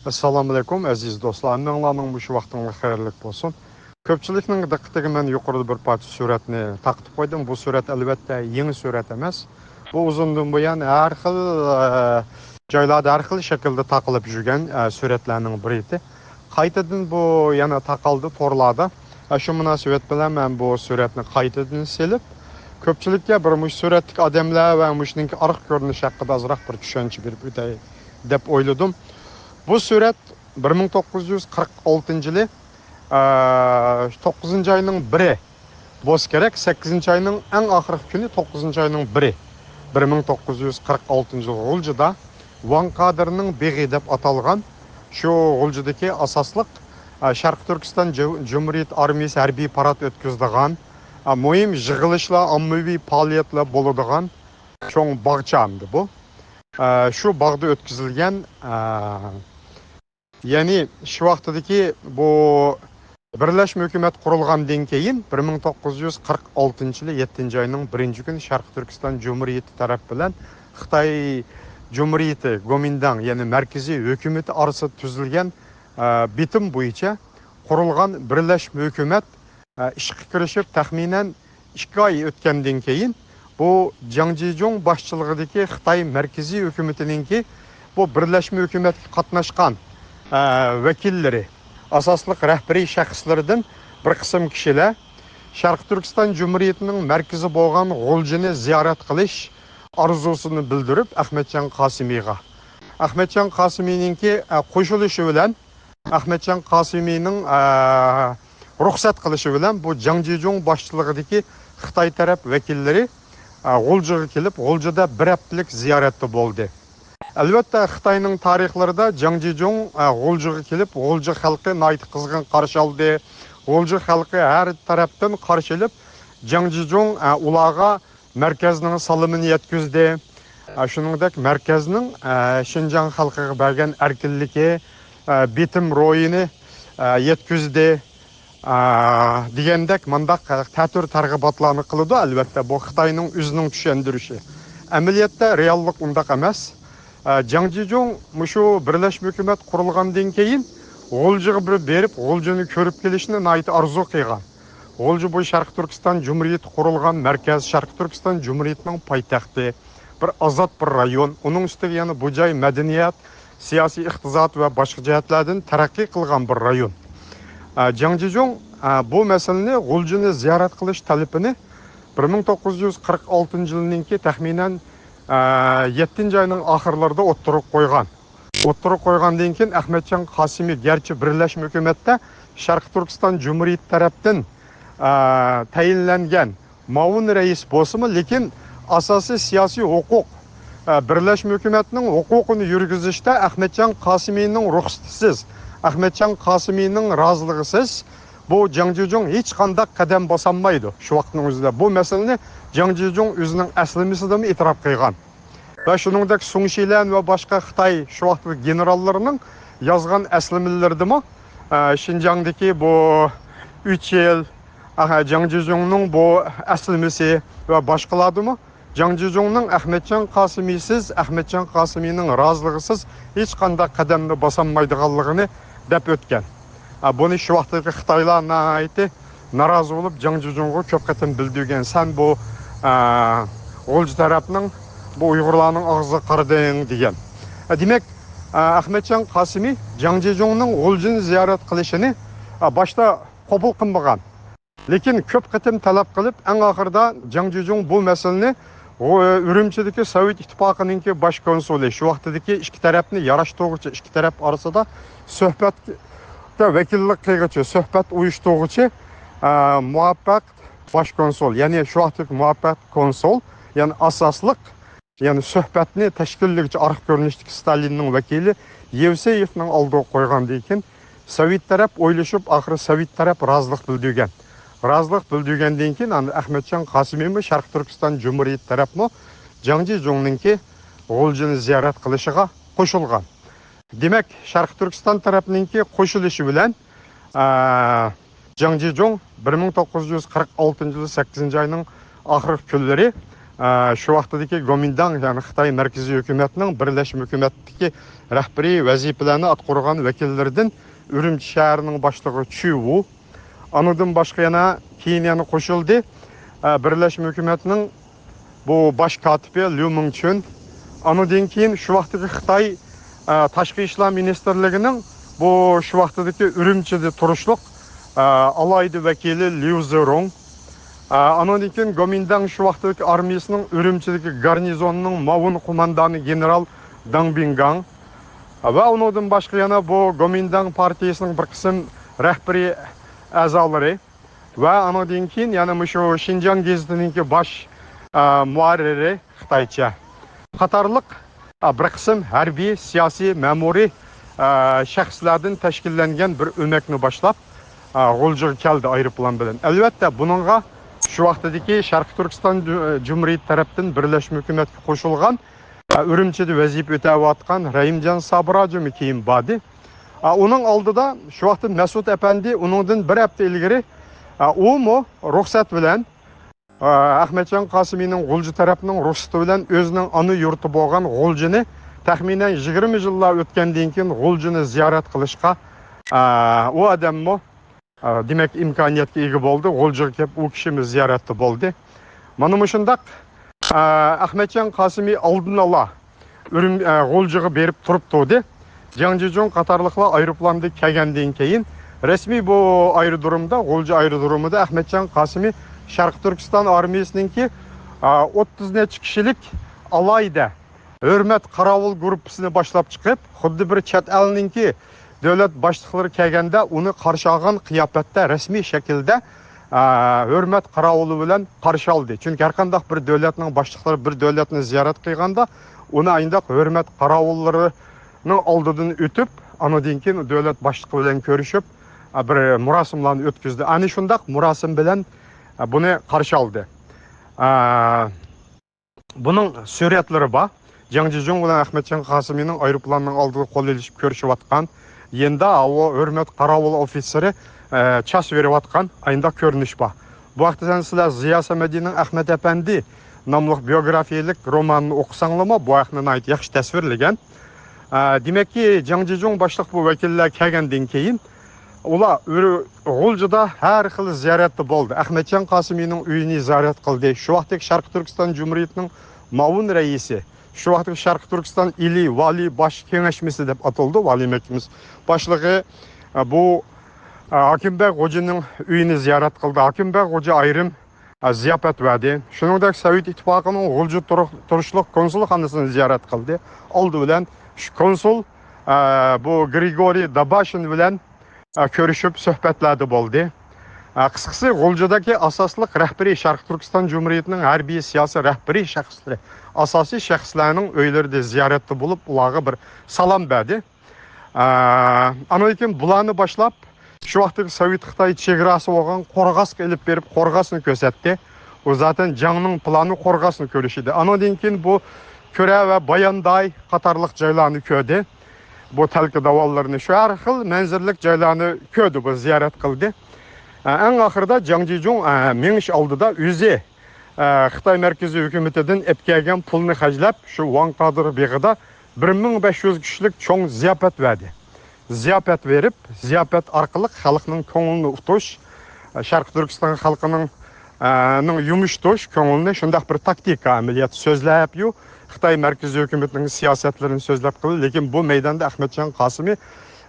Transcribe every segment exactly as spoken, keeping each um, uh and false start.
ئەسسالامۇئەلەيكۇم، ئەزىز دوستلار، ھەممىڭلارنىڭ مۇشۇ ۋاقتىڭلار خەيرلىك بولسۇن. كۆپچىلىكنىڭ دىققىتىگە مەن يۇقىرىدا بىر پارچە سۈرەتنى تارقىتىپ قويدۇم. بۇ سۈرەت، ئەلۋەتتە، يېڭى سۈرەت ئەمەس. بۇ ئۇزۇندىن بۇيان ھەر خىل، ئە، جايلاردا ھەر خىل شەكىلدە تارقىلىپ يۈرگەن، ئە، سۈرەتلەرنىڭ بىرى ئىدى. قايتىدىن بۇ يەنە تارقالدى تورلاردا. ئە، شۇ مۇناسىۋەت بىلەن مەن بۇ سۈرەتنى قايتىدىن سېلىپ، كۆپچىلىككە بىر مۇشۇ سۈرەتتىكى ئادەملەر ۋە مۇشۇنىڭكى ئارقا كۆرۈنۈشى ھەققىدە ئازراق بىر چۈشەنچە بېرىپ ئۆتەي دەپ ئويلىدىم. بۇ سۈرەت بىر مىڭ توققۇز يۈز قىرىق ئالتىنچى يىلى، ئە، توققۇزىنچى ئاينىڭ بىرى بولسا كېرەك، سەككىزىنچى ئاينىڭ ئەڭ ئاخىرقى كۈنى، توققۇزىنچى ئاينىڭ بىرى، بىر مىڭ توققۇز يۈز قىرىق ئالتىنچى يىل غۇلجىدا ۋاڭ قادىرنىڭ بېغى دەپ ئاتالغان شۇ غۇلجىدىكى ئاساسلىق، ئە، شەرقىي تۈركىستان جۇ-، جۇمھۇرىيىتى ئارمىيىسى ھەربىي پارات ئۆتكۈزىدىغان، ئە، مۇھىم يىغىلىشلار، ئاممىۋى پائالىيەتلەر بولىدىغان چوڭ باغچە ئەمدى بۇ. ئە، شۇ باغدا ئۆتكۈزۈلگەن، ئە، يەنى شۇ ۋاقتىدىكى بۇ بىرلەشمە ھۆكۈمەت قۇرۇلغاندىن كېيىن، بىر مىڭ توققۇز يۈز قىرىق ئالتىنچى يىلى يەتتىنچى ئاينىڭ بىرىنچى كۈنى شەرقىي تۈركىستان جۇمھۇرىيىتى تەرەپ بىلەن خىتاي جۇمھۇرىيىتى گومىنداڭ، يەنى مەركىزىي ھۆكۈمىتى ئارىسىدا تۈزۈلگەن، ئە، بىتىم بويىچە قۇرۇلغان بىرلەشمە ھۆكۈمەت، ئە، ئىشقا كىرىشىپ، تەخمىنەن ئىككى ئاي ئۆتكەندىن كېيىن، بۇ جاڭ جىجۇڭ باشچىلىقىدىكى خىتاي مەركىزىي ھۆكۈمىتىنىڭكى بۇ بىرلەشمە ھۆكۈمەتكە قاتناشقان، ئە، ۋەكىللىرى، ئاساسلىق رەھبىرىي شەخسلىرىدىن بىر قىسىم كىشىلەر شەرقىي تۈركىستان جۇمھۇرىيىتىنىڭ مەركىزى بولغان غۇلجىنى زىيارەت قىلىش ئارزۇسىنى بىلدۈرۈپ، ئەخمەتجان قاسىمىغا، ئەخمەتجان قاسىمىنىڭكى، ئە، قوشۇلۇشى بىلەن، ئەخمەتجان قاسىمىنىڭ، ئە، رۇخسەت قىلىشى بىلەن بۇ جاڭ جىجۇڭ باشچىلىقىدىكى خىتاي تەرەپ ۋەكىللىرى، ئە، غۇلجىغا كېلىپ، غۇلجىدا بىر ھەپتىلىك زىيارەتتە بولدى. ئەلۋەتتە، خىتاينىڭ تارىخلىرىدا جاڭ جىجۇڭ، ئە، غۇلجىغا كېلىپ، غۇلجا خەلقى ناھايىتى قىزغىن قارشى ئالدى. غۇلجا خەلقى ھەر تەرەپتىن قارشى ئېلىپ، جاڭ جىجۇڭ، ئە، ئۇلارغا مەركەزنىڭ سالىمىنى يەتكۈزدى. ئە، شۇنىڭدەك مەركەزنىڭ، ئە، شىنجاڭ خەلقىگە بەرگەن ئەركىنلىكى، ئە، بىتىم روھىنى، ئە، يەتكۈزدى، ئە، دېگەندەك مۇنداق تەتۈر تەرغىباتلارنى قىلىدۇ. ئەلۋەتتە، بۇ خىتاينىڭ ئۆزىنىڭ چۈشەندۈرۈشى. ئەمەلىيەتتە رېئاللىق ئۇنداق ئەمەس. ئە، جاڭ جىجۇڭ مۇشۇ بىرلەشمە ھۆكۈمەت قۇرۇلغاندىن كېيىن غۇلجىغا بىر بېرىپ، غۇلجىنى كۆرۈپ كېلىشنى ناھايىتى ئارزۇ قىلغان. غۇلجا بۇ شەرقىي تۈركىستان جۇمھۇرىيىتى قۇرۇلغان مەركەز، شەرقىي تۈركىستان جۇمھۇرىيىتىنىڭ پايتەختى، بىر ئازاد بىر رايون. ئۇنىڭ ئۈستىگە يەنە بۇ جاي مەدەنىيەت، سىياسىي، ئىقتىساد ۋە باشقا جەھەتلەردىن تەرەققىي قىلغان بىر رايون. ئە، جاڭ جىجۇڭ، ئە، بۇ مەسىلىنى، غۇلجىنى زىيارەت قىلىش تەلىپىنى بىر مىڭ توققۇز يۈز قىرىق ئالتىنچى يىلنىڭكى تەخمىنەن، ئە، يەتتىنچى ئاينىڭ ئاخىرلىرىدا ئوتتۇرىغا قويغان. ئوتتۇرىغا قويغاندىن كېيىن، ئەخمەتجان قاسىمى گەرچە بىرلەشمە ھۆكۈمەتتە شەرقىي تۈركىستان جۇمھۇرىيىتى تەرەپتىن، ئە، تەيىنلەنگەن مۇئاۋىن رەئىس بولسىمۇ، لېكىن ئاساسىي سىياسىي ھوقۇق، ئە، بىرلەشمە ھۆكۈمەتنىڭ ھوقۇقىنى يۈرگۈزۈشتە ئەخمەتجان قاسىمىنىڭ رۇخسىتىسىز، ئەخمەتجان قاسىمىنىڭ رازىلىقىسىز بۇ جاڭ جىجۇڭ ھېچقانداق قەدەم باسالمايدۇ شۇ ۋاقىتنىڭ ئۆزىدە. بۇ مەسىلىنى جاڭ جىجۇڭ ئۆزىنىڭ ئەسلىمىسىدىمۇ ئېتىراپ قىلغان. ۋە شۇنىڭدەك سۇڭ شىلەن ۋە باشقا خىتاي شۇ ۋاقىتتىكى گېنېراللىرىنىڭ يازغان ئەسلىمىلىرىدىمۇ، ئە، شىنجاڭدىكى بۇ ئۈچ يىل، ئە، جاڭ جىجۇڭنىڭ بۇ ئەسلىمىسى ۋە باشقىلاردىمۇ جاڭ جىجۇڭنىڭ ئەخمەتجان قاسىمىسىز، ئەخمەتجان قاسىمىنىڭ رازىلىقىسىز ھېچقانداق قەدەمنى باسالمايدىغانلىقىنى دەپ ئۆتكەن. ئە، بۇنى شۇ ۋاقىتتىكى خىتايلار ناھايىتى نارازى بولۇپ، جاڭ جىجۇڭغا كۆپ قېتىم بىلدۈرگەن، سەن بۇ، ئە، غۇلجا تەرەپنىڭ، بۇ ئۇيغۇرلارنىڭ ئاغزىغا قارىدىڭ، دېگەن. ئە، دېمەك، ئە، ئەخمەتجان قاسىمى جاڭ جىجۇڭنىڭ غۇلجىنى زىيارەت قىلىشىنى، ئە، باشتا قوبۇل قىلمىغان. لېكىن كۆپ قېتىم تەلەپ قىلىپ، ئەڭ ئاخىرىدا جاڭ جىجۇڭ بۇ مەسىلىنى غۇ-، ئۈرۈمچىدىكى سوۋېت ئىتتىپاقىنىڭكى باش كونسۇلى، شۇ ۋاقتىدىكى ئىككى تەرەپنى ياراشتۇرغۇچى، ئىككى تەرەپ ئارىسىدا سۆھبەتتە ۋەكىللىك قىلغۇچى، سۆھبەت ئۇيۇشتۇرغۇچى، ئە، مۇۋەپپەق باش كونسۇل، يەنى شۇ ۋاقىتتىكى مۇۋەپپەق كونسۇل، يەنى ئاساسلىق، يەنى سۆھبەتنى تەشكىللىگۈچى ئارقا كۆرۈنۈشتىكى ستالىننىڭ ۋەكىلى يېۋسېيېۋنىڭ ئالدىغا قويغاندىن كېيىن، سوۋېت تەرەپ ئويلىشىپ، ئاخىرى سوۋېت تەرەپ رازىلىق بىلدۈرگەن. رازىلىق بىلدۈرگەندىن كېيىن، ئەمدى ئەخمەتجان قاسىمىمۇ، شەرقىي تۈركىستان جۇمھۇرىيىتى تەرەپمۇ جاڭ جىجۇڭنىڭكى غۇلجىنى زىيارەت قىلىشىغا قوشۇلغان. دېمەك، شەرقىي تۈركىستان تەرەپنىڭكى قوشۇلۇشى بىلەن، ئە، جاڭ جىجۇڭ بىر مىڭ توققۇز يۈز قىرىق ئالتىنچى يىل سەككىزىنچى ئاينىڭ ئاخىرقى كۈنلىرى ئە، شۇ ۋاقتىدىكى گومىنداڭ، يەنى خىتاي مەركىزىي ھۆكۈمەتنىڭ بىرلەشمە ھۆكۈمەتتىكى رەھبىرىي ۋەزىپىلەرنى ئاتقۇرغان ۋەكىللىرىدىن ئۈرۈمچى شەھىرىنىڭ باشلىقى چۈ ۋۇ، ئانىدىن باشقا يەنە كېيىن يەنە قوشۇلدى. ئە، بىرلەشمە ھۆكۈمەتنىڭ بۇ باش كاتىپى ليۇ مىڭچۈن. ئانىدىن كېيىن شۇ ۋاقىتتىكى خىتاي، ئە، تاشقى ئىشلار مىنىستىرلىكىنىڭ بۇ شۇ ۋاقىتتىكى ئۈرۈمچىدە تۇرۇشلۇق، ئە، ئالاھىدە ۋەكىلى ليۇ زېرۇڭ. ئە، ئانىدىن كېيىن گومىنداڭ شۇ ۋاقىتتىكى ئارمىيىسىنىڭ ئۈرۈمچىدىكى گارنىزونىنىڭ مۇئاۋىن قوماندانى گېنېرال داڭ بىڭگاڭ. ۋە ئۇنىڭدىن باشقا يەنە بۇ گومىنداڭ پارتىيىسىنىڭ بىر قىسىم رەھبىرىي ئەزالىرى ۋە ئانىڭدىن كېيىن يەنە مۇشۇ شىنجاڭ گېزىتىنىڭكى باش، ئە، مۇھەررىرى خىتايچە قاتارلىق، ئە، بىر قىسىم ھەربىي، سىياسىي، مەمۇرىي، ئە، شەخسلەردىن تەشكىللەنگەن بىر ئۆمەكنى باشلاپ، ئە، غۇلجىغا كەلدى ئايروپىلان بىلەن. ئەلۋەتتە، بۇنىڭغا شۇ ۋاقتىدىكى شەرقىي تۈركىستان جۇ-، جۇمھۇرىيىتى تەرەپتىن بىرلەشمە ھۆكۈمەتكە قوشۇلغان، ئە، ئۈرۈمچىدە ۋەزىپە ئۆتەۋاتقان رەھىمجان سابىر ھاجىمۇ كېيىن باردى. ئە، ئۇنىڭ ئالدىدا شۇ ۋاقىتتا مەسۇت ئەپەندى ئۇنىڭدىن بىر ھەپتە ئىلگىرى، ئە، ئۇمۇ رۇخسەت بىلەن، ئە، ئەخمەتجان قاسىمىنىڭ غۇلجا تەرەپنىڭ رۇخسىتى بىلەن ئۆزىنىڭ ئانا يۇرتى بولغان غۇلجىنى تەخمىنەن يىگىرمە يىللار ئۆتكەندىن كېيىن غۇلجىنى زىيارەت قىلىشقا، ئە، ئۇ ئادەممۇ ئا، دېمەك، ئىمكانىيەتكە ئىگە بولدى. غۇلجىغا كېلىپ، ئۇ كىشىمۇ زىيارەتتە بولدى. مانا مۇشۇنداق، ئا، ئەخمەتجان قاسىمى ئالدىن ئالا ئۈرۈم-، ئا، غۇلجىغا بېرىپ تۇرۇپ تۇردى. جاڭ جىجۇڭ قاتارلىقلار ئايروپىلاندا كەلگەندىن كېيىن، رەسمىي بۇ ئايرودرومدا، غۇلجا ئايرودرومىدا ئەخمەتجان قاسىمى شەرقىي تۈركىستان ئارمىيىسىنىڭكى، ئا، ئوتتۇز نەچچە كىشىلىك ئالاھىدە ھۆرمەت قاراۋۇل گۇرۇپپىسىنى باشلاپ چىقىپ، خۇددى بىر چەت ئەلنىڭكى دۆلەت باشلىقلىرى كەلگەندە ئۇنى قارشى ئالغان قىياپەتتە رەسمىي شەكىلدە، ئە، ھۆرمەت قاراۋۇلى بىلەن قارشى ئالدى. چۈنكى ھەر قانداق بىر دۆلەتنىڭ باشلىقلىرى بىر دۆلەتنى زىيارەت قىلغاندا، ئۇنى ئاينداق ھۆرمەت قاراۋۇللىرىنىڭ ئالدىدىن ئۆتۈپ، ئانىدىن كېيىن دۆلەت باشلىقى بىلەن كۆرۈشۈپ، ئە، بىر مۇراسىملارنى ئۆتكۈزدى. ئەنە شۇنداق مۇراسىم بىلەن، ئە، بۇنى قارشى ئالدى. ئە، بۇنىڭ سۈرەتلىرى بار. جاڭ جىجۇڭ بىلەن ئەخمەتجان قاسىمىنىڭ ئايروپىلاننىڭ ئالدىدا قول ئېلىشىپ كۆرۈشۈۋاتقان، يېنىدا ئاۋۇ ھۆرمەت قاراۋۇل ئوفىتسېرى، ئە، چاس بېرىۋاتقان ئاينداق كۆرۈنۈش بار. بۇ ھەقتە سەن سىلەر زىيا سەمەدىنىڭ ئەخمەت ئەپەندى ناملىق بىيوگرافىيەلىك رومانىنى ئوقۇساڭلارمۇ بۇ ھەقنى ناھايىتى ياخشى تەسۋىرلىگەن. ئە، دېمەككى، جاڭ جىجۇڭ باشلىق بۇ ۋەكىللەر كەلگەندىن كېيىن، ئۇلار ئۆر-، غۇلجىدا ھەر خىل زىيارەتتە بولدى. ئەخمەتجان قاسىمىنىڭ ئۆيىنى زىيارەت قىلدى. شۇ ۋاقىتتىكى شەرقىي تۈركىستان جۇمھۇرىيىتىنىڭ مۇئاۋىن رەئىسى، شۇ ۋاقىتتىكى شەرقىي تۈركىستان ئىلى ۋالىي باش كېڭەشمىسى دەپ ئاتىلىدۇ، ۋالىي مەھكىمىسى باشلىقى، ئە، بۇ، ئە، ھاكىم بەگ خوجىنىڭ ئۆيىنى زىيارەت قىلدى. ھاكىم بەگ خوجا ئايرىم، ئە، زىياپەت بەردى. شۇنىڭدەك سوۋېت ئىتتىپاقىنىڭ غۇلجا تۇرۇق-، تۇرۇشلۇق كونسۇلخانىسىنى زىيارەت قىلدى. ئالدى بىلەن شۇ كونسۇل، ئە، بۇ گرىگورىي داباشىن بىلەن ئە، كۆرۈشۈپ سۆھبەتلەردە بولدى. ئە، قىسقىسى، غۇلجىدىكى ئاساسلىق رەھبىرىي، شەرقىي تۈركىستان جۇمھۇرىيىتىنىڭ ھەربىي سىياسىي رەھبىرىي شەخسلىرى، ئاساسىي شەخسلەرنىڭ ئۆيلىرىدە زىيارەتتە بولۇپ، ئۇلارغا بىر سالام بەردى. ئە، ئاندىن كېيىن بۇلارنى باشلاپ، شۇ ۋاقىتتىكى سوۋېت خىتاي چېگراسى بولغان قورغاسقا ئېلىپ بېرىپ، قورغاسنى كۆرسەتتى. ئۇ زاتەن جاڭنىڭ پىلانى قورغاسنى كۆرۈش ئىدى. ئانىڭدىن كېيىن بۇ كۈرە ۋە بايانداي قاتارلىق جايلارنى كۆردى. بۇ تەلكە داۋانلىرىنى، شۇ ھەر خىل مەنزىرىلىك جايلارنى كۆردى، بۇ زىيارەت قىلدى. ئەڭ ئاخىرىدا جاڭ جىجۇڭ مېڭىش ئالدىدا ئۆزى خىتاي مەركىزىي ھۆكۈمىتىدىن ئېلىپ كەلگەن پۇلنى خەجلەپ، شۇ ۋاڭ قادىر بېغىدا بىر مىڭ بەش يۈز كىشىلىك چوڭ زىياپەت بەردى. زىياپەت بېرىپ، زىياپەت ئارقىلىق خەلقنىڭ كۆڭلىنى ئۇتۇش، شەرقىي تۈركىستان خەلقىنىڭ، ئە، نىڭ يۇمشىتىش كۆڭلىنى، شۇنداق بىر تاكتىكا ئەمەلىيەت سۆزلەپ يۇ، خىتاي مەركىزىي ھۆكۈمىتىنىڭ سىياسەتلىرىنى سۆزلەپ قىلدى. لېكىن بۇ مەيداندا ئەخمەتجان قاسىمى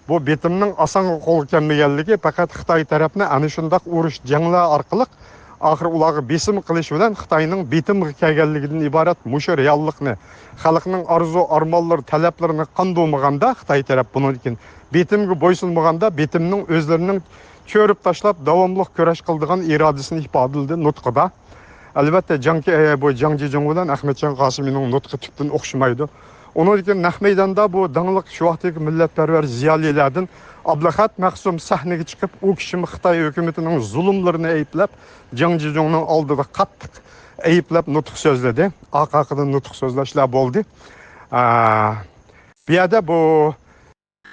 بۇ بېتىمنىڭ ئاسانغا قولغا كەلمىگەنلىكى، پەقەت خىتاي تەرەپنى ئەنە شۇنداق ئۇرۇش، جەڭلەر ئارقىلىق ئاخىر ئۇلارغا بېسىم قىلىش بىلەن خىتاينىڭ بېتىمغا كەلگەنلىكىدىن ئىبارەت مۇشۇ رېئاللىقنى، خەلقنىڭ ئارزۇ، ئارمانلىرى، تەلەپلىرىنى قاندۇرمىغاندا، خىتاي تەرەپ بۇنىڭدىن كېيىن بېتىمگە بويسۇنمىغاندا، بېتىمنىڭ ئۆزلىرىنىڭ چۆرۈپ تاشلاپ، داۋاملىق كۈرەش قىلىدىغان ئىرادىسىنى ئىپادىلىدى نۇتقىدا. ئەلۋەتتە، جاڭ، ئە، بۇ جاڭ جىجۇڭ بىلەن ئەخمەتجان قاسىمىنىڭ نۇتقى تۈپتىن ئوخشىمايدۇ. ئۇنىڭدىن كېيىن نەق مەيداندا بۇ داڭلىق شۇ ۋاقىتتىكى مىللەتپەرۋەر زىيالىيلاردىن ئابلىخەت مەخسۇم سەھنىگە چىقىپ، ئۇ كىشىمۇ خىتاي ھۆكۈمىتىنىڭ زۇلۇملىرىنى ئەيىبلەپ، جاڭ جىجۇڭنىڭ ئالدىدا قاتتىق ئەيىبلەپ نۇتۇق سۆزلىدى. ئارقا-ئارقىدىن نۇتۇق سۆزلەشلەر بولدى. ئە، بۇ يەردە بۇ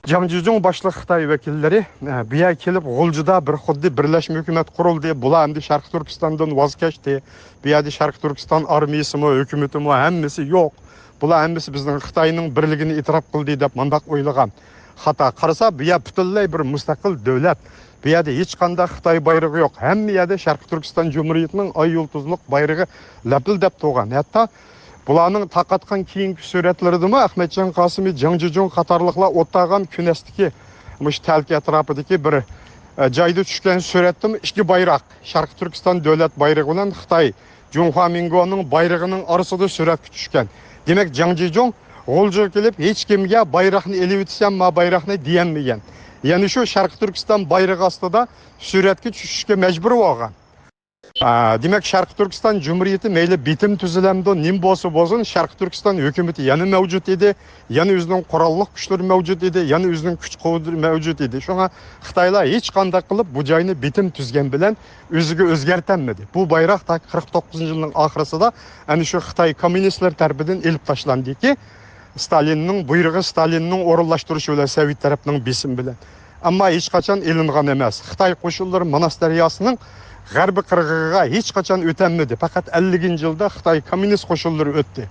جاڭ جىجۇڭ باشلىق خىتاي ۋەكىللىرى، ئە، بۇ يەرگە كېلىپ، غۇلجىدا بىر خۇددى بىرلەشمە ھۆكۈمەت قۇرۇلدى، بۇلار ئەمدى شەرقىي تۈركىستاندىن ۋاز كەچتى، بۇ يەردە شەرقىي تۈركىستان ئارمىيىسىمۇ، ھۆكۈمىتىمۇ، ھەممىسى يوق، بۇلار ھەممىسى بىزنىڭ خىتاينىڭ بىرلىكىنى ئېتىراپ قىلدى دەپ مۇنداق ئويلىغان خاتا. قارىسا، بۇ يەر پۈتۈنلەي بىر مۇستەقىل دۆلەت. بۇ يەردە ھېچقانداق خىتاي بايرىقى يوق. ھەممە يەردە شەرقىي تۈركىستان جۇمھۇرىيىتىنىڭ ئاي يۇلتۇزلۇق بايرىقى لەپىلدەپ تۇرغان. ھەتتا بۇلارنىڭ تارقاتقان كېيىنكى سۈرەتلىرىدىمۇ ئەخمەتجان قاسىمى، جاڭ جىجۇڭ قاتارلىقلار ئولتۇرغان كۈنەستىكى مۇشۇ تەلكە ئەتراپىدىكى بىر، ئە، جايدا چۈشكەن سۈرەتتىمۇ ئىككى بايراق، شەرقىي تۈركىستان دۆلەت بايرىقى بىلەن خىتاي جۇڭخۇامىنگونىڭ بايرىقىنىڭ ئارىسىدا سۈرەتكە چۈشكەن. دېمەك، جاڭ جىجۇڭ غۇلجىغا كېلىپ، ھېچكىمگە بايراقنى ئېلىۋېتىسەن، ما بايراقنى دېيەلمىگەن. يەنە شۇ شەرقىي تۈركىستان بايرىقى ئاستىدا سۈرەتكە چۈشۈشكە مەجبۇر بولغان. ئا، دېمەك، شەرقىي تۈركىستان جۇمھۇرىيىتى مەيلى بىتىم تۈزۈلەمدۇ، نېمە بولسا بولسۇن، شەرقىي تۈركىستان ھۆكۈمىتى يەنە مەۋجۇت ئىدى، يەنە ئۆزىنىڭ قوراللىق كۈچلىرى مەۋجۇت ئىدى، يەنە ئۆزىنىڭ كۈچ قۇۋۋىتى مەۋجۇت ئىدى. شۇڭا خىتايلار ھېچقانداق قىلىپ بۇ جاينى بىتىم تۈزگەن بىلەن ئۆزىگە ئۆزگەرتەلمىدى. بۇ بايراق تا قىرىق توققۇزىنچى يىلنىڭ ئاخىرىسىدا ئەنە شۇ خىتاي كوممۇنىستلىرى تەرىپىدىن ئېلىپ تاشلاندىكى، ستالىننىڭ بۇيرۇقى، ستالىننىڭ ئورۇنلاشتۇرۇشى بىلەن، سوۋېت تەرەپنىڭ بېسىمى بىلەن. ئەمما ھېچقاچان ئېلىنغان ئەمەس. خىتاي قوشۇنلىرى ماناس دەرياسىنىڭ غەربىي قىرغىقىغا ھېچقاچان ئۆتەلمىدى. پەقەت ئەللىكىنچى يىلدا خىتاي كوممۇنىست قوشۇنلىرى ئۆتتى.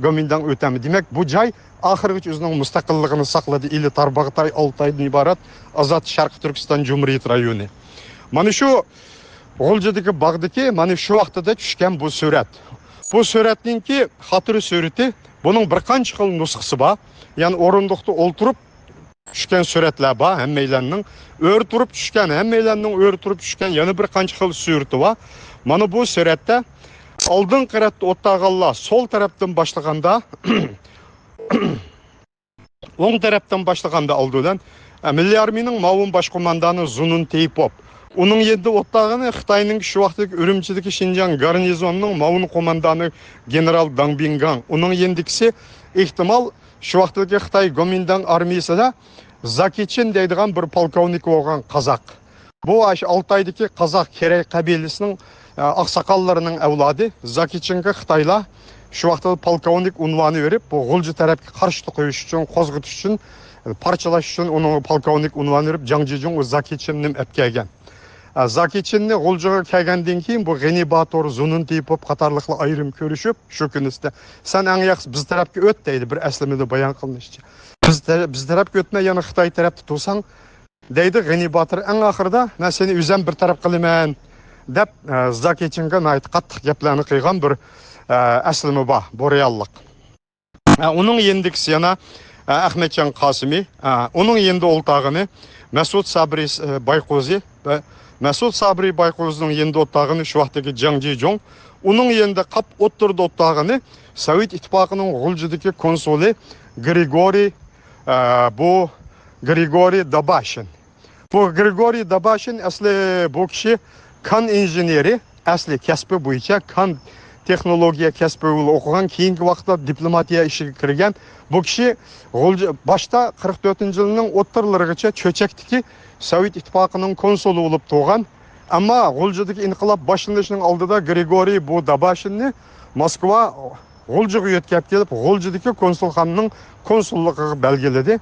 گومىنداڭ ئۆتەلمىدى. دېمەك، بۇ جاي ئاخىرغىچە ئۆزىنىڭ مۇستەقىللىقىنى ساقلىدى. ئىلى تارباغاتاي، ئالتايدىن ئىبارەت ئازاد شەرقىي تۈركىستان جۇمھۇرىيىتى رايونى. مانا شۇ غۇلجىدىكى باغدىكى مانا شۇ ۋاقتىدا چۈشكەن بۇ سۈرەت. بۇ سۈرەتنىڭكى خاتىرە سۈرىتى، بۇنىڭ بىر قانچە خىل نۇسخىسى بار. يەنى ئورۇندۇقتا ئولتۇرۇپ چۈشكەن سۈرەتلەر بار، ھەممەيلەننىڭ ئۆرە تۇرۇپ چۈشكەن، ھەممەيلەننىڭ ئۆرە تۇرۇپ چۈشكەن يەنە بىر قانچە خىل سۈرىتى بار. مانا بۇ سۈرەتتە ئالدىنقى رەتتە ئولتۇرغانلار سول تەرەپتىن باشلىغاندا، ئوڭ تەرەپتىن باشلىغاندا ئالدى بىلەن، ئە، مىللىي ئارمىيىنىڭ مۇئاۋىن باش قوماندانى زۇنۇن تېيىپوف. ئۇنىڭ يېنىدا ئولتۇرغىنى خىتاينىڭ شۇ ۋاقىتتىكى ئۈرۈمچىدىكى شىنجاڭ گارنىزونىنىڭ مۇئاۋىن قوماندانى گېنېرال داڭ بىڭگاڭ. ئۇنىڭ يېنىدىكىسى ئېھتىمال شۇ ۋاقىتتىكى خىتاي گومىنداڭ ئارمىيىسىدا زاكىچىن دەيدىغان بىر پولكوۋنىك بولغان قازاق. بۇ ئاشۇ ئالتايدىكى قازاق كېرەي قەبىلىسىنىڭ، ئە، ئاقساقاللىرىنىڭ ئەۋلادى زاكىچىنغا خىتايلار شۇ ۋاقىتتا پولكوۋنىك ئۇنۋانى بېرىپ، بۇ غۇلجا تەرەپكە قارشى توقۇيۇش ئۈچۈن، قوزغىتىش ئۈچۈن، پارچىلاش ئۈچۈن ئۇنىڭغا پولكوۋنىك ئۇنۋانى بېرىپ، جاڭ جىجۇڭ ۋە زاكىچىننى ئەپ كەلگەن. ئە، زاكىچىننى غۇلجىغا كەلگەندىن كېيىن بۇ غېنى باتۇر، زۇنۇن تېيىپوف قاتارلىقلار ئايرىم كۆرۈشۈپ، شۇ كۈنىسىدە، سەن ئەڭ ياخشىسى بىز تەرەپكە ئۆت دەيدۇ، بىر ئەسلىمىدە بايان قىلىنىشىچە. بىز تەرە-، بىز تەرەپكە ئۆتمە، يەنە خىتاي تەرەپتە تۇرساڭ، دەيدۇ غېنى باتۇر ئەڭ ئاخىرىدا، مەن سېنى ئۆزۈم بىر تەرەپ قىلىمەن، دەپ، ئە، زاكىچىنغا ناھايىتى قاتتىق گەپلەرنى قىلغان بىر، ئە، ئەسلىمە بار، بۇ رېئاللىق. ئە، ئۇنىڭ يېنىدىكىسى يەنە، ئە، ئەخمەتجان قاسىمى، ئە، ئۇنىڭ يېنىدا ئولتۇرغىنى مەسۇد سابرى، ئە، بايقۇزى ۋە مەسۇد سابرى بايقۇزىنىڭ يېنىدا ئولتۇرغىنى شۇ ۋاقىتتىكى جاڭ جىجۇڭ، ئۇنىڭ يېنىدا قاپ ئوتتۇرىدا ئولتۇرغىنى سوۋېت ئىتتىپاقىنىڭ غۇلجىدىكى كونسۇلى گرىگورىي، ئە، بۇ گرىگورىي داباشىن. بۇ گرىگورىي داباشىن ئەسلى بۇ كىشى كان ئىنژېنېرى، ئەسلى كەسپى بويىچە كان تېخنولوگىيە كەسپى بويىچە ئوقۇغان، كېيىنكى ۋاقىتتا دىپلوماتىيە ئىشىغا كىرگەن. بۇ كىشى غۇلجا-، باشتا قىرىق تۆتىنچى يىلنىڭ ئوتتۇرىلىرىغىچە چۆچەكتىكى سوۋېت ئىتتىپاقىنىڭ كونسۇلى بولۇپ تۇرغان. ئەمما غۇلجىدىكى ئىنقىلاب باشلىنىشىنىڭ ئالدىدا گرىگورىي بۇ داباشىننى موسكۋا غۇلجىغا يۆتكەپ كېلىپ، غۇلجىدىكى كونسۇلخانىنىڭ كونسۇللۇقىغا بەلگىلىدى.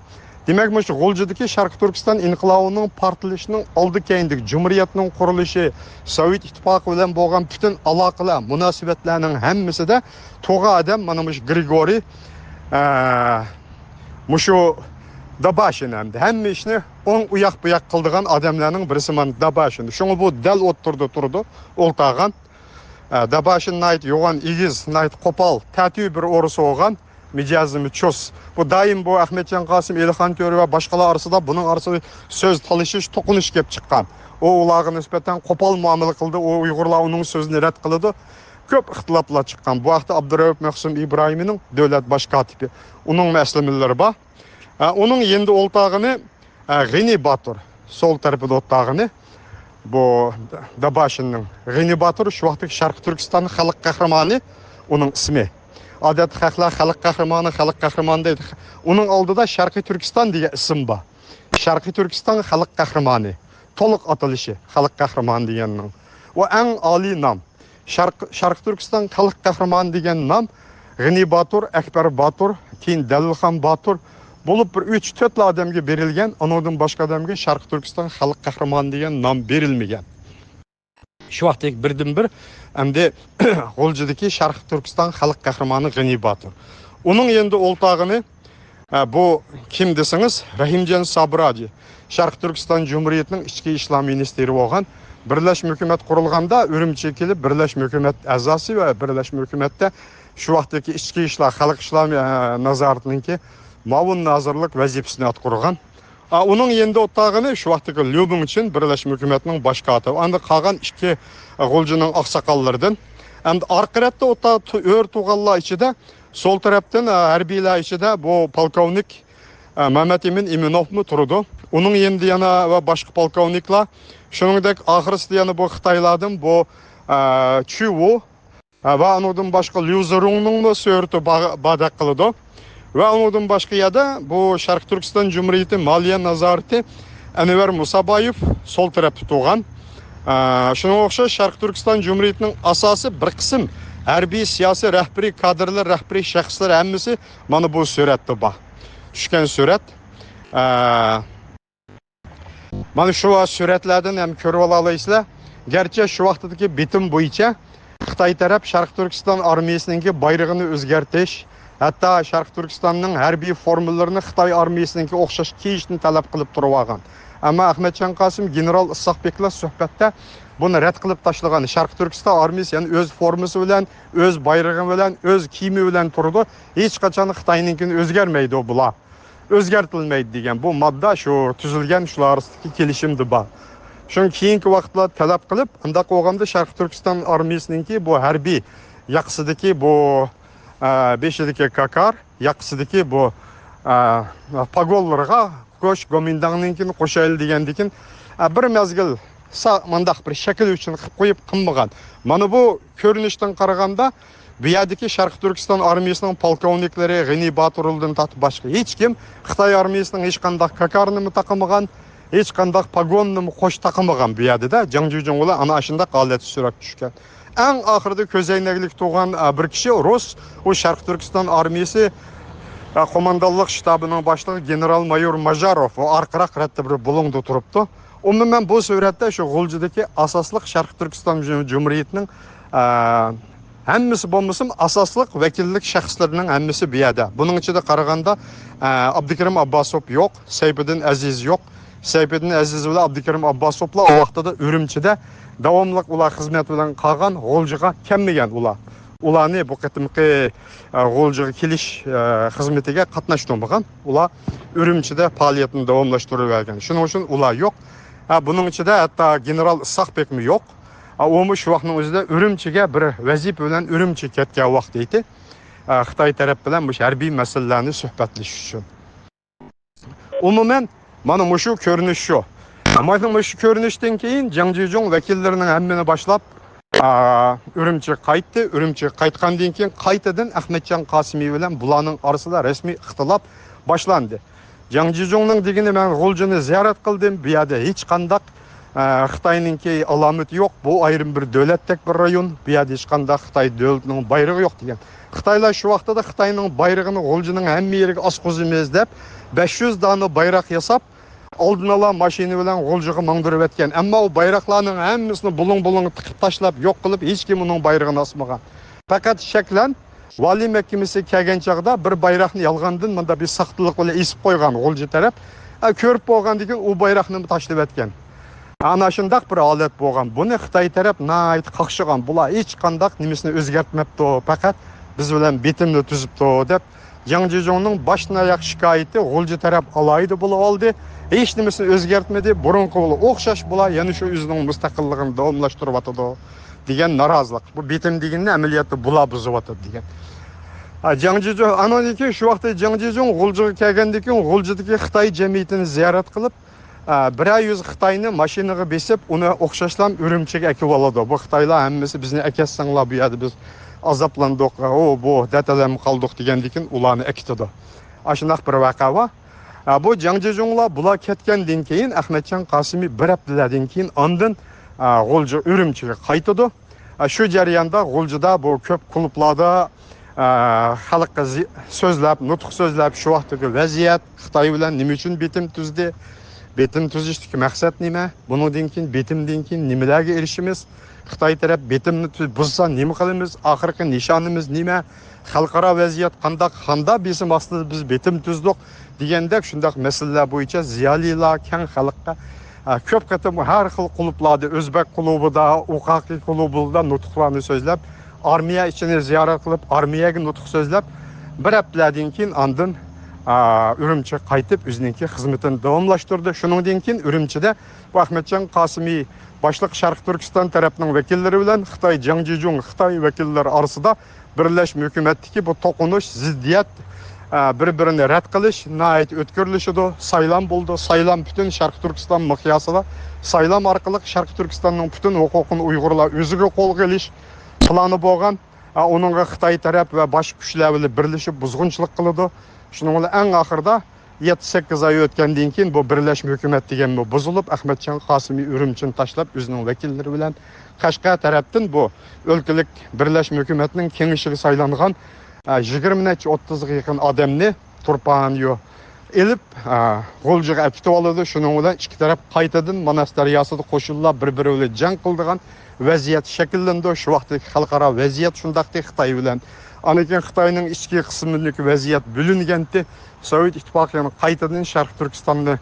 دېمەك، مۇشۇ غۇلجىدىكى شەرقىي تۈركىستان ئىنقىلابىنىڭ پارتلىشىنىڭ ئالدى كەينىدىكى جۇمھۇرىيەتنىڭ قۇرۇلۇشى، سوۋېت ئىتتىپاقى بىلەن بولغان پۈتۈن ئالاقىلەر، مۇناسىۋەتلەرنىڭ ھەممىسىدە تۇرغان ئادەم مانا مۇشۇ گرىگورىي، ئە، مۇشۇ داباشىن ئەمدى. ھەممە ئىشنى ئوڭ ئۇياق بۇياق قىلىدىغان ئادەملەرنىڭ بىرسى مانا داباشىن. شۇڭا بۇ دەل ئوتتۇرىدا تۇرىدۇ، ئولتۇرغان. ئە، داباشىن ناھايىتى يوغان ئېگىز، ناھايىتى قوپال، تەتۈر بىر ئورۇس بولغان، مىجەزىمۇ چۇس. بۇ دائىم بۇ ئەخمەتجان قاسىم، ئېلىخان تۆرە ۋە باشقىلار ئارىسىدا بۇنىڭ ئارىسىدا سۆز تالىشىش، توقۇنۇش كېلىپ چىققان. ئۇ ئۇلارغا نىسبەتەن قوپال مۇئامىلە قىلدى، ئۇ ئۇيغۇرلار ئۇنىڭ سۆزىنى رەت قىلىدۇ. كۆپ ئىختىلاپلار چىققان. بۇ ھەقتە ئابدۇرەئۇپ مەخسۇم ئىبراھىمىنىڭ دۆلەت باش كاتىپى، ئۇنىڭمۇ ئەسلىمىلىرى بار. ئە، ئۇنىڭ يېنىدا ئولتۇرغىنى، ئە، غېنى باتۇر، سول تەرىپىدە ئولتۇرغىنى، بۇ داباشىننىڭ. غېنى باتۇر شۇ ۋاقىتتىكى شەرقىي تۈركىستان خەلق قەھرىمانى ئۇنىڭ ئىسمى. ئادەتتە خەقلەر خەلق قەھرىمانى، خەلق قەھرىمانى دەيدۇ. ئۇنىڭ ئالدىدا شەرقىي تۈركىستان دېگەن ئىسىم بار. شەرقىي تۈركىستان خەلق قەھرىمانى. تولۇق ئاتىلىشى خەلق قەھرىمانى دېگەننىڭ. ئۇ ئەڭ ئالىي نام. شەرق-، شەرقىي تۈركىستان خەلق قەھرىمانى دېگەن نام غېنى باتۇر، ئەكبەر باتۇر، كېيىن دەلىلخان باتۇر، بولۇپ بىر ئۈچ، تۆتلا ئادەمگە بېرىلگەن، ئۇنىڭدىن باشقا ئادەمگە شەرقىي تۈركىستان خەلق قەھرىمانى دېگەن نام بېرىلمىگەن. شۇ ۋاقىتتىكى بىردىنبىر ئەمدى غۇلجىدىكى شەرقىي تۈركىستان خەلق قەھرىمانى غېنى باتۇر. ئۇنىڭ يېنىدا ئولتۇرغىنى، ئە، بۇ كىم دېسىڭىز، رەھىمجان سابىر ھاجى. شەرقىي تۈركىستان جۇمھۇرىيىتىنىڭ ئىچكى ئىشلار مىنىستىرى بولغان. بىرلەشمە ھۆكۈمەت قۇرۇلغاندا ئۈرۈمچىگە كېلىپ، بىرلەشمە ھۆكۈمەت ئەزاسى ۋە بىرلەشمە ھۆكۈمەتتە شۇ ۋاقىتتىكى ئىچكى ئىشلار، خەلق ئىشلار، ئە، نازارىتىنىڭكى مۇئاۋىن نازىرلىق ۋەزىپىسىنى ئاتقۇرغان. ئا، ئۇنىڭ يېنىدا ئولتۇرغىنى شۇ ۋاقىتتىكى ليۇ بىڭچىن، بىرلەشمە ھۆكۈمەتنىڭ باش كاتىپى. ئاندىن قالغان ئىككى، ئە، غۇلجىنىڭ ئاقساقاللىرىدىن. ئەمدى ئارقا رەتتە ئولتۇرغان ئۆر تۇغانلار ئىچىدە، سول تەرەپتىن، ئە، ھەربىيلەر ئىچىدە بۇ پولكوۋنىك، ئە، مەمەت ئىمىن ئىمىنوفمۇ تۇرىدۇ. ئۇنىڭ يېنىدا يەنە ۋە باشقا پولكوۋنىكلار، شۇنىڭدەك ئاخىرسىدا يەنە بۇ خىتايلاردىن بۇ، ئە، چۈ ۋۇ، ھە، ۋە ئۇنىڭدىن باشقا ليۇ زېرۇڭنىڭمۇ سۈرىتى با-، باردەك قىلىدۇ. ۋە ئۇنىڭدىن باشقا يەردە بۇ شەرقىي تۈركىستان جۇمھۇرىيىتى مالىيە نازارىتى ئەنۋەر مۇسابايېف سول تەرەپتە تۇرغان. ئە، شۇنىڭغا ئوخشاش شەرقىي تۈركىستان جۇمھۇرىيىتىنىڭ ئاساسىي بىر قىسىم ھەربىي سىياسىي رەھبىرىي كادىرلار، رەھبىرىي شەخسلەر ھەممىسى مانا بۇ سۈرەتتە بار. چۈشكەن سۈرەت. ئە، مانا شۇ سۈرەتلەردىن ھەم كۆرۈۋالالايسىلەر. گەرچە شۇ ۋاقتىدىكى بېتىم بويىچە خىتاي تەرەپ شەرقىي تۈركىستان ئارمىيىسىنىڭكى بايرىقىنى ئۆزگەرتىش، ھەتتا شەرقىي تۈركىستاننىڭ ھەربىي فورمىلىرىنى خىتاي ئارمىيىسىنىڭكى ئوخشاش كىيىشنى تەلەپ قىلىپ تۇرۇۋالغان. ئەمما ئەخمەتجان قاسىم، گېنېرال ئىسھاق بېكىلا سۆھبەتتە بۇنى رەت قىلىپ تاشلىغان. شەرقىي تۈركىستان ئارمىيىسى يەنە ئۆز فورمىسى بىلەن، ئۆز بايرىقى بىلەن، ئۆز كىيىمى بىلەن تۇرىدۇ. ھېچقاچان خىتاينىڭكىنى ئۆزگەرمەيدۇ بۇلار. ئۆزگەرتىلمەيدۇ دېگەن بۇ ماددا شۇ تۈزۈلگەن، شۇلار ئارىسىدىكى كېلىشىمدە بار. شۇڭا كېيىنكى ۋاقىتلار تەلەپ قىلىپ، ئۇنداق بولغاندا شەرقىي تۈركىستان ئارمىيىسىنىڭكى بۇ ھەربىي ياقىسىدىكى بۇ، ئە، بېشىدىكى كاكار، ياقىسىدىكى بۇ، ئە، پاگونلىرىغا گوش گومىنداڭنىڭكىنى قوشايلى دېگەندىكىن، ئە، بىر مەزگىل سا-، مۇنداق بىر شەكىل ئۈچۈن قىلىپ قويۇپ قىلمىغان. مانا بۇ كۆرۈنۈشتىن قارىغاندا، بۇ يەردىكى شەرقىي تۈركىستان ئارمىيىسىنىڭ پولكوۋنىكلىرى غېنى باتۇرۇلدىن تارتىپ باشقا ھېچ كىم خىتاي ئارمىيىسىنىڭ ھېچقانداق كاكارنىمۇ تاقىمىغان، ھېچقانداق پاگوننىمۇ قوش تاقىمىغان بۇ يەردە-دە. جاڭ جىجۇڭ بىلەن ئانا ئاشۇنداق ھالەتتە سۈرەتكە چۈشكەن. ئەڭ ئاخىرىدا كۆزەينەكلىك تۇرغان، ئە، بىر كىشى رۇس، ئۇ شەرقىي تۈركىستان ئارمىيىسى، ئە، قوماندانلىق شتابىنىڭ باشلىقى گېنېرال مايور ماژاروف، ئۇ ئارقىراق رەتتە بىر بۇلۇڭدا تۇرۇپتۇ. ئومۇمەن بۇ سۈرەتتە شۇ غۇلجىدىكى ئاساسلىق شەرقىي تۈركىستان جۇ-، جۇمھۇرىيىتىنىڭ، ئە، ھەممىسى بولمىسىمۇ ئاساسلىق ۋەكىللىك شەخسلىرىنىڭ ھەممىسى بۇ يەردە. بۇنىڭ ئىچىدە قارىغاندا، ئە، ئابدۇكېرىم ئابباسوف يوق، سەيپىدىن ئەزىز يوق. سەيپىدىن ئەزىز بىلەن ئابدۇكېرىم ئابباسوفلار ئۇ ۋاقتىدا ئۈرۈمچىدە داۋاملىق ئۇلار خىزمەت بىلەن قالغان، غۇلجىغا كەلمىگەن ئۇلار. ئۇلارنى بۇ قېتىمقى، ئە، غۇلجىغا كېلىش، ئە، خىزمىتىگە قاتناشتۇرمىغان. ئۇلار ئۈرۈمچىدە پائالىيەتنى داۋاملاشتۇرۇۋەرگەن. شۇنىڭ ئۈچۈن ئۇلار يوق. ھە، بۇنىڭ ئىچىدە ھەتتا گېنېرال ئىسھاق بېكمۇ يوق. ھە، ئۇمۇ شۇ ۋاقىتنىڭ ئۆزىدە ئۈرۈمچىگە بىر ۋەزىپە بىلەن ئۈرۈمچىگە كەتكەن ۋاقتى ئىدى. ھە، خىتاي تەرەپ بىلەن مۇشۇ ھەربىي مەسىلىلەرنى سۆھبەتلىشىش ئۈچۈن. ئومۇمەن، مانا مۇشۇ كۆرۈنۈش شۇ. مانا مۇشۇ كۆرۈنۈشتىن كېيىن جاڭ جىجۇڭ ۋەكىللىرىنىڭ ھەممىنى باشلاپ، ئا، ئۈرۈمچىگە قايتتى. ئۈرۈمچىگە قايتقاندىن كېيىن قايتىدىن ئەخمەتجان قاسىمى بىلەن بۇلارنىڭ ئارىسىدا رەسمىي ئىختىلاپ باشلاندى. جاڭ جىجۇڭنىڭ دېگىنى، مەن غۇلجىنى زىيارەت قىلدىم، بۇ يەردە ھېچقانداق، ئە، خىتاينىڭكى ئالامىتى يوق، بۇ ئايرىم بىر دۆلەتتەك بىر رايون، بۇ يەردە ھېچقانداق خىتاي دۆلىتىنىڭ بايرىقى يوق دېگەن. خىتايلار شۇ ۋاقتىدا خىتاينىڭ بايرىقىنى غۇلجىنىڭ ھەممە يېرىگە ئاسقۇزىمىز دەپ، بەش يۈز دانە بايراق ياساپ، ئالدىن ئالا ماشىنا بىلەن غۇلجىغا ماڭدۇرۇۋەتكەن. ئەمما ئۇ بايراقلارنىڭ ھەممىسىنى بۇلۇڭ-بۇلۇڭ تىقىپ تاشلاپ، يوق قىلىپ، ھېچكىم ئۇنىڭ بايرىقىنى ئاسمىغان. پەقەت شەكلەن ۋالىي مەھكىمىسىگە كەلگەن چاغدا بىر بايراقنى يالغاندىن مۇنداق بىر ساختىلىق بىلەن ئېسىپ قويغان غۇلجا تەرەپ. ئە، كۆرۈپ بولغاندىن كېيىن ئۇ بايراقنىمۇ تاشلىۋەتكەن. ئانا شۇنداق بىر ھالەت بولغان. بۇنى خىتاي تەرەپ ناھايىتى قاقشىغان. بۇلار ھېچقانداق نېمىسىنى ئۆزگەرتمەپتۇ، پەقەت بىز بىلەن بېتىمنى تۈزۈپتۇ، دەپ جاڭ جىجۇڭنىڭ باشتىن ئاياق شىكايىتى غۇلجا تەرەپ ئالاھىدە بولۇۋالدى. ھېچ نېمىسىنى ئۆزگەرتمىدى. بۇرۇنقىغا ئوخشاش بۇلار يەنە شۇ ئۆزىنىڭ مۇستەقىللىقىنى داۋاملاشتۇرۇۋاتىدۇ، دېگەن نارازىلىق. بۇ بېتىم دېگىنىنى ئەمەلىيەتتە بۇلار بۇزۇۋاتىدۇ دېگەن. ئا، جاڭ جىجۇڭ، ئانىڭدىن كېيىن شۇ ۋاقىتتا جاڭ جىجۇڭ غۇلجىغا كەلگەندىن كېيىن غۇلجىدىكى خىتاي جەمئىيىتىنى زىيارەت قىلىپ، ئە، بىرەر يۈز خىتاينى ماشىنىغا بېسىپ، ئۇنى ئوخشاشلا ئۈرۈمچىگە ئەكىۋالىدۇ. بۇ خىتايلار ھەممىسى بىزنى ئەكەتسەڭلار، بۇ يەردە بىز ئازابلاندۇق، ئۇ، بۇ، دەتەلەم قالدۇق دېگەندىكىن ئۇلارنى ئەكېتىدۇ. ئاشۇنداق بىر ۋەقە بار. ئە، بۇ جاڭ جىجۇڭلار بۇلار كەتكەندىن كېيىن، ئەخمەتجان قاسىمى بىر ھەپتىلەردىن كېيىن ئاندىن، ئە، غۇلجا ئۈرۈمچىگە قايتىدۇ. ئە، شۇ جەرياندا غۇلجىدا بۇ كۆپ كۇلۇبلاردا، ئە، خەلققە زى-، سۆزلەپ، نۇتۇق سۆزلەپ، شۇ ۋاقىتتىكى ۋەزىيەت، خىتاي بىلەن نېمە ئۈچۈن بېتىم تۈزدى؟ بېتىم تۈزۈشتىكى مەقسەت نېمە؟ بۇنىڭدىن كېيىن، بېتىمدىن كېيىن نېمىلەرگە ئېرىشىمىز؟ خىتاي تەرەپ بېتىمنى تۈ-، بۇزسا نېمە قىلىمىز؟ ئاخىرقى نىشانىمىز نېمە؟ خەلقئارا ۋەزىيەت قانداق؟ قانداق بېسىم ئاستىدا بىز بېتىم تۈزدۇق؟ دېگەندەك شۇنداق مەسىلىلەر بويىچە زىيالىيلار كەڭ خەلققە، ئە، كۆپ قېتىم ھەر خىل قۇلۇپلاردا، ئۆزبەك قۇلۇبىدا، ئۇقاقى قۇلۇبىدا نۇتۇقلارنى سۆزلەپ، ئارمىيە ئىچىنى زىيارەت قىلىپ، ئارمىيەگە نۇتۇق سۆزلەپ، بىر ھەپتىلەردىن كېيىن ئاندىن، ئا، ئۈرۈمچىگە قايتىپ، ئۆزىنىڭكى خىزمىتىنى داۋاملاشتۇردى. شۇنىڭدىن كېيىن ئۈرۈمچىدە بۇ ئەخمەتجان قاسىمى باشلىق شەرقىي تۈركىستان تەرەپنىڭ ۋەكىللىرى بىلەن خىتاي جياڭجىجۇڭ خىتاي ۋەكىللىرى ئارىسىدا بىرلەشمە ھۆكۈمەتتىكى بۇ توقۇنۇش، زىددىيەت، ئا، بىر-بىرىنى رەت قىلىش ناھايىتى ئۆتكۈرلىشىدۇ. سايلام بولىدۇ. سايلام پۈتۈن شەرقىي تۈركىستان مىقياسىدا سايلام ئارقىلىق شەرقىي تۈركىستاننىڭ پۈتۈن ھوقۇقىنى ئۇيغۇرلار ئۆزىگە قولغا ئېلىش پىلانى بولغان. ئا، ئۇنىڭغا خىتاي تەرەپ ۋە باشقا كۈچلەر بىلەن بىرلىشىپ بۇزغۇنچىلىق قىلىدۇ. شۇنىڭ بىلەن ئەڭ ئاخىرىدا يەتتە سەككىز ئاي ئۆتكەندىن كېيىن بۇ بىرلەشمە ھۆكۈمەت دېگەنمۇ بۇزۇلۇپ، ئەخمەتجان قاسىمى ئۈرۈمچىنى تاشلاپ، ئۆزىنىڭ ۋەكىللىرى بىلەن قەشقەر تەرەپتىن بۇ ئۆلكىلىك بىرلەشمە ھۆكۈمەتنىڭ كېڭىشىگە سايلانغان، ئە، يىگىرمە نەچچە، ئوتتۇزغا يېقىن ئادەمنى تۇرپانيو ئېلىپ، ئە، غۇلجىغا ئەكېتىۋالىدۇ. شۇنىڭ بىلەن ئىككى تەرەپ قايتىدىن ماناس دەرياسىدا قوشۇنلار بىر-بىرى بىلەن جەڭ قىلىدىغان ۋەزىيەت شەكىللىنىدۇ. شۇ ۋاقىتتىكى خەلقئارا ۋەزىيەت شۇنداقتى خىتاي بىلەن. ئاندىن كېيىن خىتاينىڭ ئىچكى قىسمىدىكى ۋەزىيەت بۆلۈنگەنتى. سوۋېت ئىتتىپاقى يەنە قايتىدىن شەرقىي تۈركىستاننى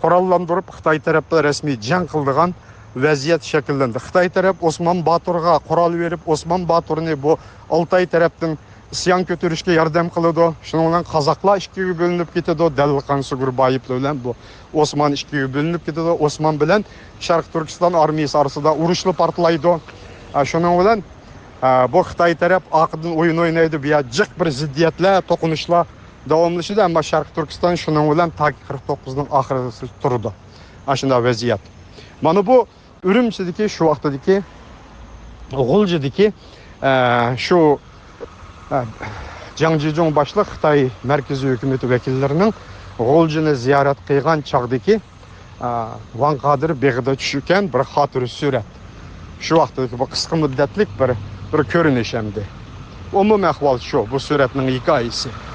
قوراللاندۇرۇپ، خىتاي تەرەپ بىلەن رەسمىي جەڭ قىلىدىغان ۋەزىيەت شەكىللەندى. خىتاي تەرەپ ئوسمان باتۇرغا قورال بېرىپ، ئوسمان باتۇرنى بۇ ئالتاي تەرەپتىن ئىسيان كۆتۈرۈشكە ياردەم قىلىدۇ. شۇنىڭ بىلەن قازاقلار ئىككىگە بۆلۈنۈپ كېتىدۇ. دەلىلقان سۇگۇربايېۋلار بىلەن بۇ ئوسمان ئىككىگە بۆلۈنۈپ كېتىدۇ. ئوسمان بىلەن شەرقىي تۈركىستان ئارمىيىسى ئارىسىدا ئۇرۇشلا پارتلايدۇ. ئە، شۇنىڭ بىلەن، ئە، بۇ خىتاي تەرەپ ئارقىدىن ئويۇن ئوينايدۇ. بۇ يەر جىق بىر زىددىيەتلەر، توقۇنۇشلار داۋاملىشىدۇ. ئەمما شەرقىي تۈركىستان شۇنىڭ بىلەن تاكى قىرىق توققۇزنىڭ ئاخىرىغىچە تۇرىدۇ. ئاشۇنداق ۋەزىيەت. مانا بۇ ئۈرۈمچىدىكى، شۇ ۋاقتىدىكى غۇلجىدىكى، ئە، شۇ، ئە، جاڭ جىجۇڭ باشلىق خىتاي مەركىزىي ھۆكۈمىتى ۋەكىللىرىنىڭ غۇلجىنى زىيارەت قىلغان چاغدىكى، ئە، ۋاڭ قادىر بېغىدا چۈشكەن بىر خاتىرە سۈرەت. شۇ ۋاقتىدىكى بۇ قىسقا مۇددەتلىك بىر، بىر كۆرۈنۈش ئەمدى. ئومۇمىي ئەھۋال شۇ، بۇ سۈرەتنىڭ ھېكايىسى.